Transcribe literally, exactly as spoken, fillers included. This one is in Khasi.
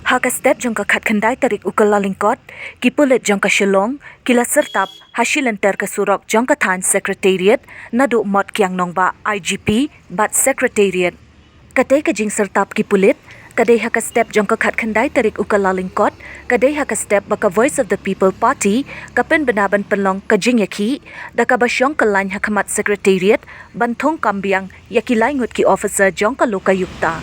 Ha ka step jong ka khatkhyndai tarik u Kyllalyngkot, ki pulit jong ka Shillong ki la syrtap ha shilynter ka surok jong ka thaiñ Secretariat naduh Mot Kiang Nangbah, I G P, bad Secretariat. Katei ka jingsyrtap ki pulit ka dei ha ka step jong ka khatkhyndai tarik u Kyllalyngkot, ka dei ha ka step ba ka Voice of the People Party ka pynbna ban pynlong ka jingïakhih da kaba shong kyllain ha khmat Secretariat ban thung kam biang ïa ki lai ngut ki officer jong ka Lokayukta.